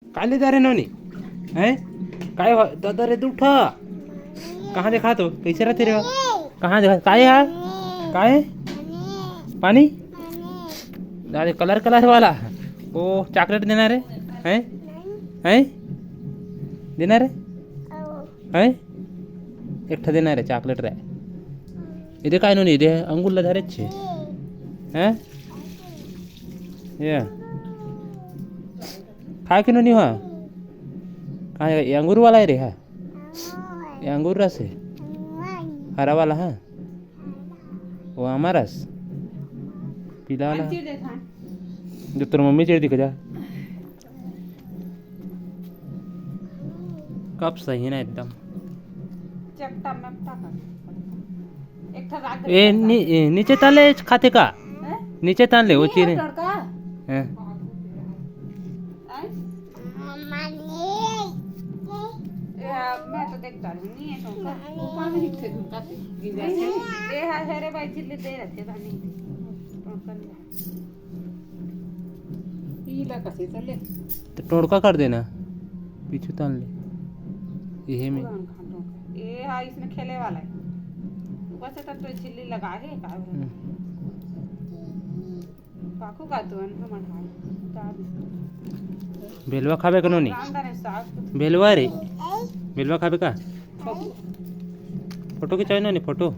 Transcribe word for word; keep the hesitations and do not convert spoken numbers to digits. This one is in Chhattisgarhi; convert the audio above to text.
काय ले जा रे नोनी? हैं? काय हो? दादा रे, दू ठा। कहाँ देखा तो? कैसे रहते रे? कहाँ देखा? काय है? काय? पानी? अरे, कलर कलर वाला। ओ, चॉकलेट देना रे? हैं? हैं? देना रे? हैं? एक ठा देना रे, चॉकलेट रे। ये दे काय नोनी, ये दे अंगूर ला धरे छे। हैं? ये। खाए के नोनी हा? कहाँ है? ये अंगूर वाला है रे, हा? ये अंगूर रस है? हरा वाला, हाँ? वो आमा रस? पीला वाला? जो तोर मम्मी चेड़ दिख जा। कप सही ना एकदम। चपटा मपटा कर। एक ठो राख ए, दे। नी-, ए, नीचे तान ले, खाते का? हैं? नीचे तान ले, वो नहीं है चीरे। तड़का? हैं? हैं? ए, मैं तो देख डालूंगी, ये तो का। ऊपर में नीचे धुलका से गिर जाते हैं। ये है, अरे भाई, झिल्ली दे रखे था, नहीं। तड़का नहीं। ई ला कसे चले। तो टोड़का कर देना, पीछू तान ले। यही में। पुरान खाटो। ए हा, इसने खेले वाला है। ऊपर से तब तो झिल्ली लगा है, का है? हम्म। पाकू का तो अन हमर हाल। डाल। बेलवा खाबे कनो नहीं? रांदा ने साग। बेलवा रे। बेलवा खाबे का? फोटो खिंचाओ ना, नहीं फोटो।